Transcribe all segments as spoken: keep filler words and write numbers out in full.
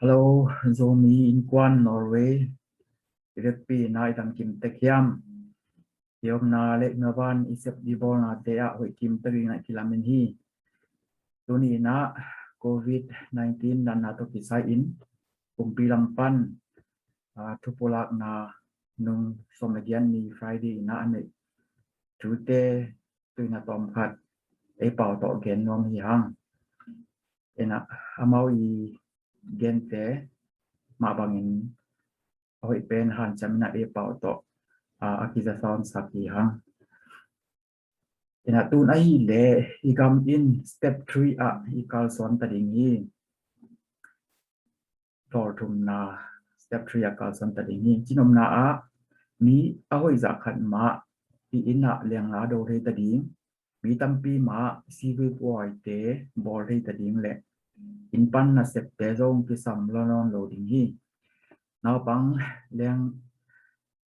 Hello, Zomi Innkuan Norway. I vekpi-in ah i dam kim tek hiam? I omna le i maban, i sep i bawlnate ah hoih kim tek dingin ah kilamen hi. Tuni-in ah covid nineteen natna tawh kisai-in kumpi lam pan, ah, thupulakna nung sawm le giat ni Friday-in ah a neih thute tu-in ah tawmkhat ei pau tawh gen nuam hi hang. Ina, amau i gente mah bangin a hoih pen hanciam-in ah ei pau tawh, ah, a kizasawnsak hi hang. Ina, tun ahih leh i gam in step three ah i kalsuan ta ding hi. Tawlthumna, step three ah kalsuan ta ding hi. Cinopna ah mi a hoih zah khat mah i inn ah lengla do thei ta ding, mi tampi mah sivui puaite bawl thei ta ding le inn pan nasepte zong kisam lawn lo ding hi. Naupang leng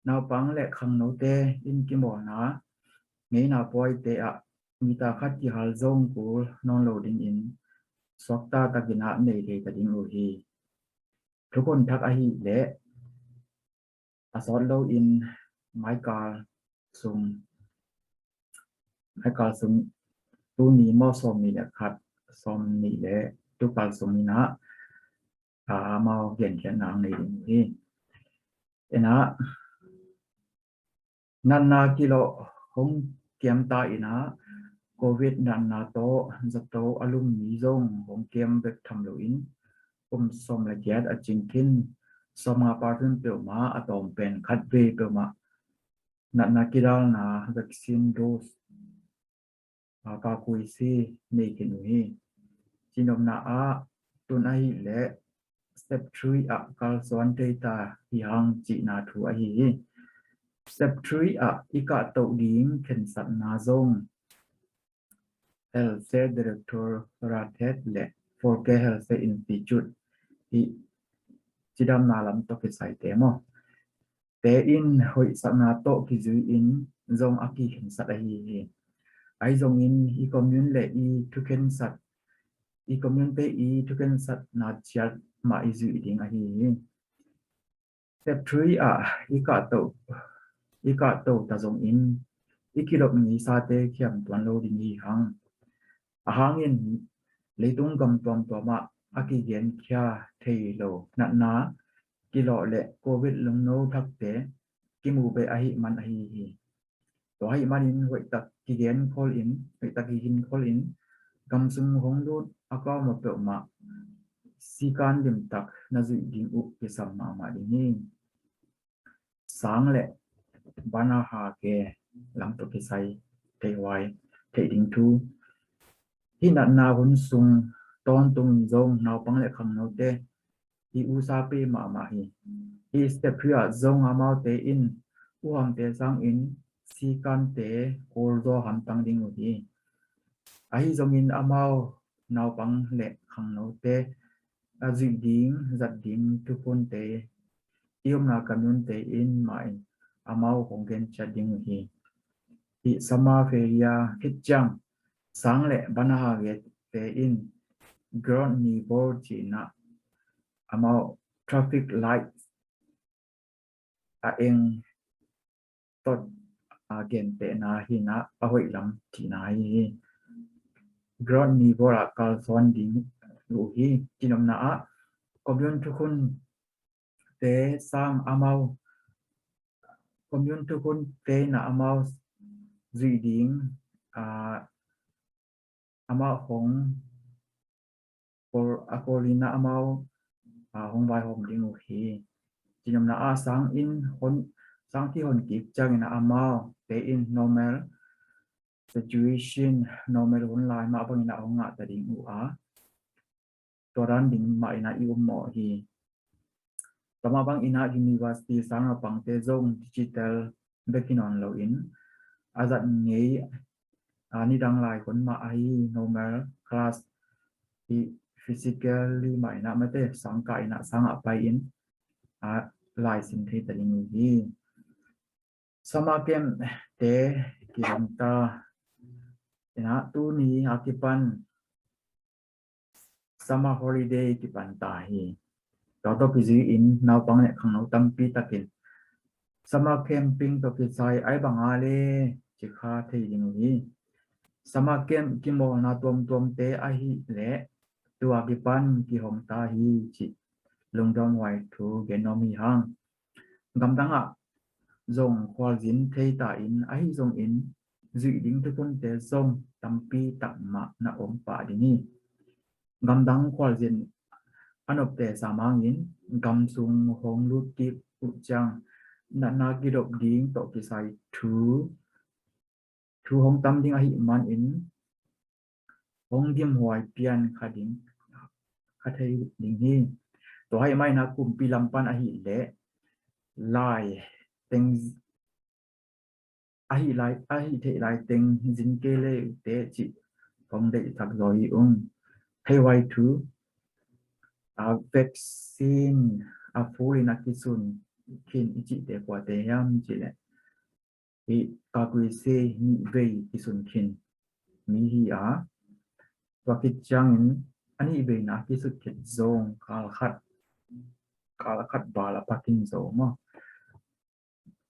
naupang le khangnote in kimawlna ngeina puaite ah mita khat kihal zong kul nawn lo dingin suakta takin ah nei thei ta ding uh hi. Thukhun thak ahih leh a sawt loin maikal sung, maikal sung tuni maw sawm nih le khat, sawm nih le tukal sung in ah, ah, amau genkhiatna ang nei ding uh hi. Ina, natna kilawh hong kiam ta ina, covid natna tawh zato a lum mi zong hong kiam bek tham loin kum sawm le giat a cingkhin sawmnga percent peuhmah, a tawm pen khat vei peuhmah natna kidalna vaccine dose, ah, kakui si nei khin uh hi. Cinopna ah tun ahih leh step three ah kalsuan thei ta hi hang cihna thu ahi hi. Step three ah i kahtoh ding khensatna zong Helse Directorate le Folke Helse Institute hi, cidamna lam tawh kisaite maw, te in hoihsakna tawh kizui-in zong a kikhensat ahi hi. Ahi zongin i commune le i thukhensat, i commune te i thukhensatna ciat mah i zuih ding ahi hi. Step three ah i kahtoh, i kahtoh ta zongin i kilop ngeisate khiam tuan lo ding hi hang. A hangin leitung gam tuamtuam ah a kigenkhia thei lo natna kilawh le covid lungno thakte kimu beh ahih man ahi hi. Tua ahih manin hoihtak kigen kholin, hoihtak kigen kholin, gamsung hong lut a kauma peuhmah sikan limtak na zuih ding uh kisam mahmah ding hi. Sang le banahage lam tawh kisai theih huai theih ding thu. Hih natna hun sung tawntungin zong naupang le khangnote i usa peh mahmah hi. Hih step three ah zong amaute in uhamte sangin sikante kawlzaw hamtang ding uh hi. Ahi zongin amau naupang le khangnote a zuih ding, zat ding thukhunte i omna community in mah in amau hong gen ciat ding uh hi. Hih summer feria khit ciang sang le banahagete in Grand Nivor cihna amau traffic light a eng tot a gentehna hi-in ah a hoih lam cihna hi hi. Grand Nivor ah kalsuan ding uh hi. Cinopna ah commune thukhun te sang amau, commune thukhun te in ah amau zuih ding, ah, amau hong kol, a kol in ah amau, ah, hong vaihawm ding uh hi. Cinopna ah sang in hon, sang kihon kik ciangin ah amaute in normal situation, normal hun lai mah bangin ah hong ngah ta ding uh a, tua dan ding mah in ah i um mawh hi. Tua mah bangin ah university sang naupangte zong digital bek hi nawn loin a zat ngei, ah, nidang lai hun mah ahi normal class hi, physically mah in ah mate sang kah in ah sang ah pai in, ah, lai sin thei ta ding uh hi. Summer camp te kilam ta in ah tuni a kipan summer holiday kipan ta hi. Tua tawh kizui-in naupang le khangno tampi takin summer camping tawh kisai ai bang a le ci kha thei ding uh hi. Summer camp kimawlna tuamtuamte ahi leh tua kipan kihong ta hi cih lungdamhuai thu gen nuam hi hang. Gamdangah zong khualzin thei ta in, ahi zongin zuih ding thukhunte zong tampi tak mah na om pah ding hi. Gamdang khualzin a nopte sam hangin gam sung hong lut kik uh ciang natna kidop ding tawh kisai thu thu hong tam ding ahih manin hong gimhuai pian kha ding kha thei ding hi. Tua ahih manin a kumpi lam pan ahih leh lai teng ahi lai ahi theih lai teng zin kei le uh teh cih hong deih thak zaw hi ung. Thei huai thu a vaccine a full in a kisun khin i cihte kuate hiam cih leh hi, Kakwese nih vei kisun khin mi hi a, tua khit ciangin a nih veina a kisut khit zong kal khat kal khat bal a pha khin zo maw.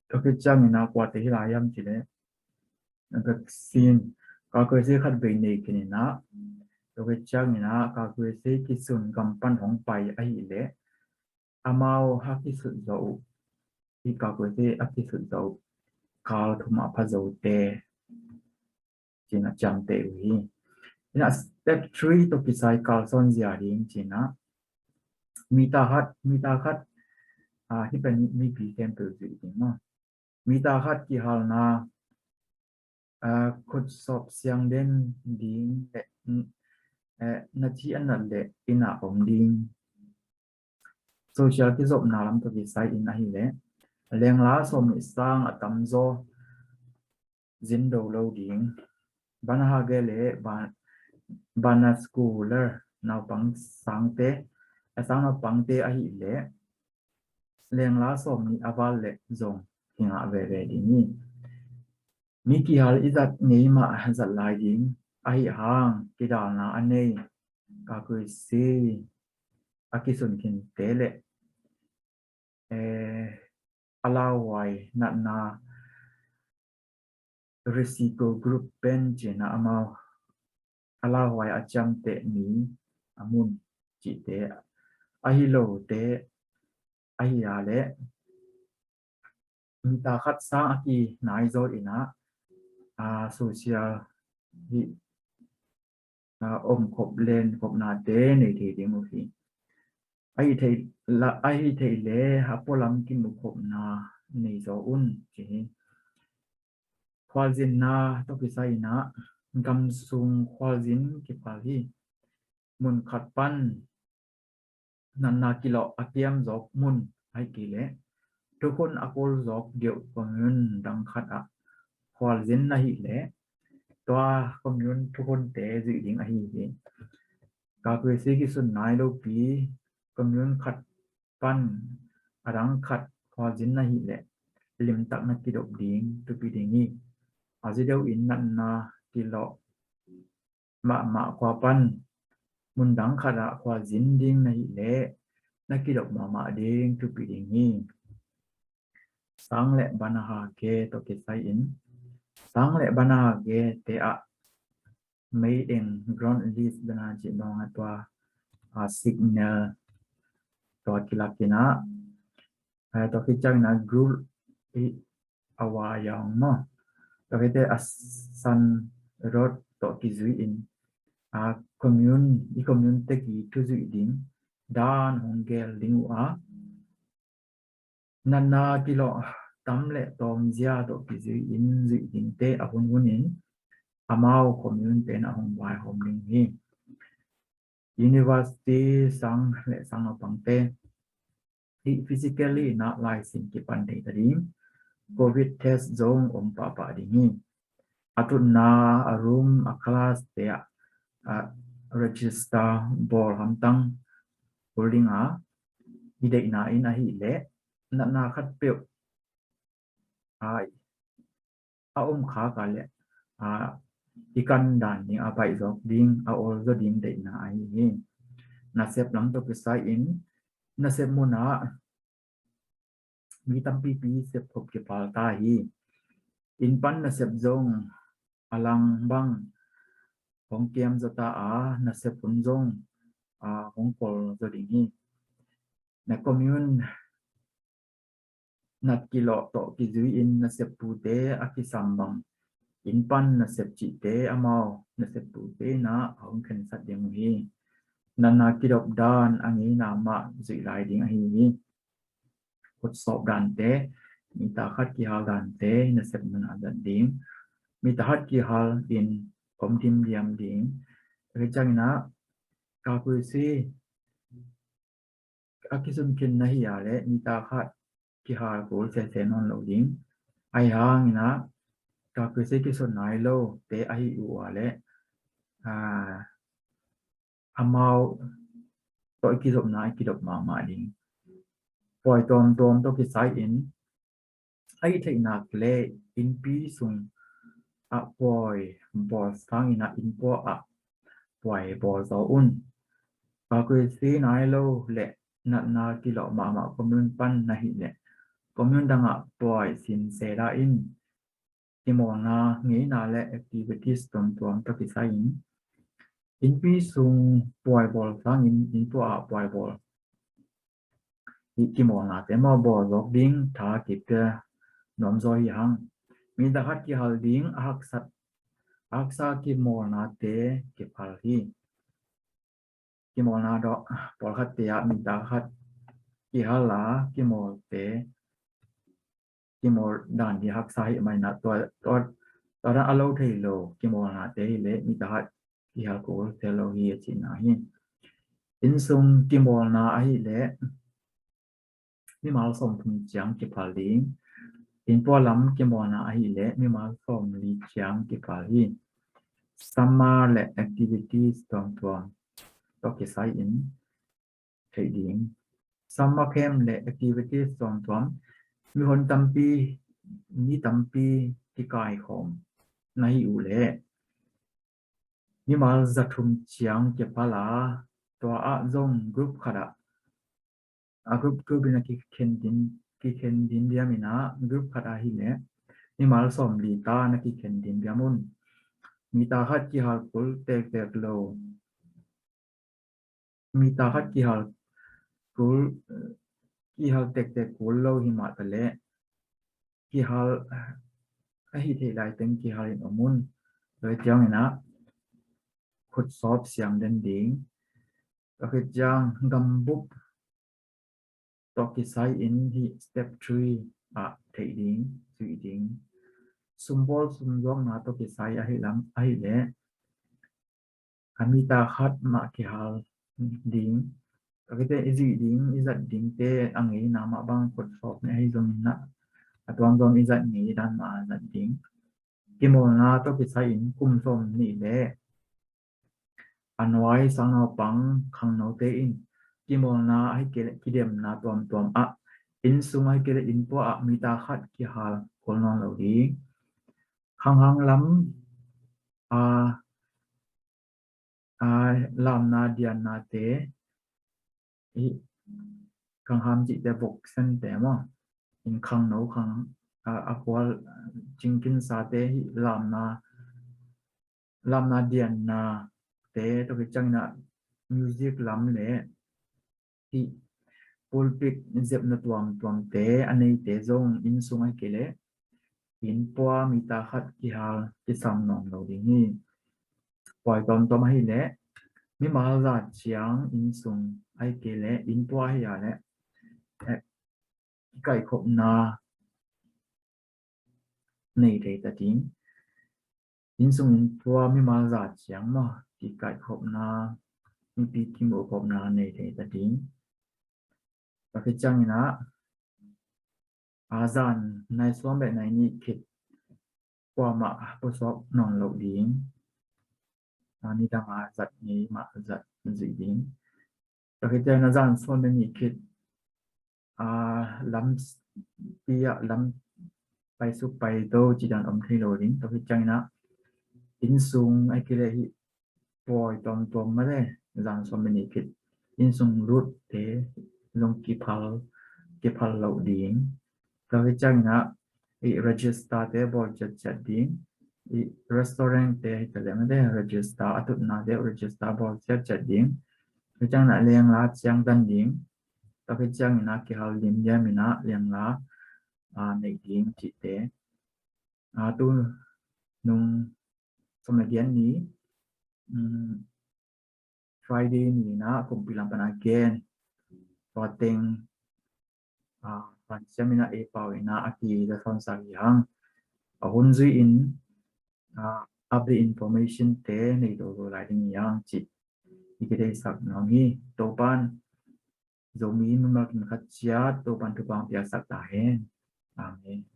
Tua khit ciangin a kuate hi lai hiam cih leh vaccine Kakwese khat vei nei khin in a, tua khit ciangin a Kakwese kisun gam pan hong pai ahih leh amau a kisut zo uh, hi Kakwese a kisut zo uh kal thum a pha zote cih na ciamteh uh hi. Ina step three tawh kisai kalsuan zia ding cih na mita khat mita khat a hi pen mipi khempeuh zuih ding maw. Mita khat kihalna a khutsawp siang den ding le na ci a nat le inn ah om ding. Social kizopna lam tawh kisai in ahih leh lengla sawm nih sang a tamzaw zin do lo ding. Banahage le bana scholar naupang sangte a sang naupangte ahih leh lengla sawm nih a val le zong kingah veve ding hi. Mi kihal i zat ngei mah zat lai ding ahih hang kidalna a nei Kakwese a kisun khinte le a lauhuai natna risiko group pen cih na amau a lauhuai a ciamteh mi a mun cihte ahi lote ahi a le mita khat sang a kinai zawt in a social hi a om khop len khopnate nei thei ding uh hi. Ahi thei le a pualam kimu khopna nei zaw un ci hi. Khualzinna tawh kisai in a gam sung khualzin kiphal hi. Mun khat pan natna kilawh a kiam zawk mun ahi kei leh thukhun a kol zawk deuh commune dang khat ah khualzin na hih leh tua commune thukhunte zuih ding ahi hi. Kakwese kisun nai lopi commune khat pan a dang khat khualzin na hih leh limtak na kidop ding thupi ding hi. A zi deuh in natna kilawh mahmah khua pan mun dang khat ah khualzin ding na hih leh na kidop mahmah ding thupi ding hi. Sang le banahage tawh kisai in sang le banahage te ah mei eng ground list bana cih nong a tua a signal tua kilak in a tua khit ciang in a group i a wayang maw. Tua khit te a san rot tawh kizui in a commune i commune teki thu zuih ding dan hong gel ding uh a natna kilawh tam le tawm zia tawh kizui in zuih dingte a hunhun in amau commune te na hong vaihawm ding hi. University sang le sang naupangte hi physically na laisin kipan thei ta ding covid test zong om pahpah ding hi. A tutna a room a class te ah a register bawl hamtang holding a i deihna in ahih leh natna khat peuh a a om khak a le a i kan dan ding a baih zawk ding a awl zaw ding deihna ahi hi. Nasep lam tawh kisai in nasep munah mi tampipi sepkhop kiphal ta hi. Inn pan nasep zong a lang bang hong kiam zaw ta a, nasep hun zong a hong kol zaw ding hi. Na commune nat kilawh tawh kizui in nasep pute a kisam bang inn pan nasep cihte amau nasep pute inah a hong khensat ding uh hi. Natna kidop dan a ngeina mah zuih lai ding ahi hi. Khutsawp dante, mita khat kihal dante nasep munah zat ding. Mita khat kihal in om dimdiam ding. Ka cianginah kakuisi a kisun khin na hi a le mita khat kihal kul sese nawn lo ding. Ahi hanginah kakuisi kisun nai lo te ahi uh a le amau tawh i kizopna i kidop mahmah ding. Puai tuamtuam tawh kisai in a i theihnak le innpi sung ah puai bawl sangin ah innpua ah puai bawl zaw un. Kakuisi nai lo le natna kilawh mahmah commune pan na hih le commune dangah puai sin seda in kimawlna ngeina le activities tuamtuam tawh kisai in innpi sung puai bawl sangin innpua ah puai bawl hi kimawlnate maw bawl zawk ding tha kipia nuam zaw hi hang. Mita khat kihal ding a haksat a haksa kimawlnate kiphal hi. Kimawlna dawh pawlkhatte ah mita khat kihal a kimawlte kimawl dan hi haksa hi mah inah tua tua dan a lo thei lo kimawlnate hi le mita khat kihal kul thei lo hi a cihna hi. Innsung kimawlna ahi le mimal sawmthum ciang kiphal ding. Innpua lam kimawlna ahi le mimal sawmli ciang kiphal hi. Summer le activities tuamtuam tawh kisai in theih ding. Summer camp le activities tuamtuam mihon tampi ni tampi kikaikhawm na hi uh le mimal zathum ciang kiphal a tua ah zong group khat ah a group group in a kikhen din kikhen din diam inah group khat ahi le mimal sawmli ta na kikhen din diam un. Mita khat kihal kul tektek lo mita khat kihal kul kihal tektek kul lo hi mah ta le kihal ahi theih lai teng kihal in om un. Tua hi ciang inah khutsawp siang den ding. Tua khit ciang gambup tawh kisai in hih step three ah theih ding zuih ding. Sumbawl sumzuakna tawh kisai ahi lam ahi le a mita khat mah kihal ding. Ka kite i zih ding i zat dingte a ngeina mah bang khutsawp ni ahi zongin ah a tuamtuam i zat ngei dan mah a zat ding. Kimawlna tawh kisai in kum sawm nih le a nuai sangnaupang khangnote in kimawlna ahi kei le kidemna tuamtuam ah innsung ahi kei le innpua ah mita khat kihal kul nawn lo ding. Khanghang lam a a lamna diannate i khangham cihte vok sente maw in khangno khang a kual cingkinsate hi lamna lamna dianna te tawh hi ciangin ah music lam le hih pulpit zepna tuamtuamte a neite zong innsung ahi kei le innpua mita khat kihal kisam nawn lo ding hi. Puai tuamtuam ahi le mimal za ciang innsung ahi kei le innpua ahi a le kikaihkhopna nei thei ta ding. Innsung innpua mimal za ciang maw kikaihkhopna mipi kimuhkhopna nei thei ta ding. Tua khit ciangin ah a zan nai sawm le nai nih khit kuamah pusuak nawn loh ding. A nidang a zat ngei mah zat zuih ding. Tua khit ciangin a zan sawm le nih khit a lampi ah lam paisuk paido cidan om thei lo ding. Tua khit ciangin ah innsung ahi kei le hih puai tuamtuam mah le zan sawm le nih khit innsung lutte zong kiphal kiphal lo ding. Tua hi ciangin ah i register te bawl ciatciat ding. I restaurant te hi ta leng te register a tutna te register bawl ciatciat ding. Hi ciangin ah lengla ciangtan ding. Tua hi ciangin ah kihal limliam in ah lengla a neih ding cihte a tu nung som le giat ni, um, Friday ni in ah kumpi lam pan a gen tua teng a pan siam in ah ei pau in ah a ki da son sa hi hang. A hun zui in a update information te nei do do lai ding hi hang cih i ki dei sak nuam hi. Topan Zomi nunnak in khat ciat Topan thupang piasak ta hen. Amen.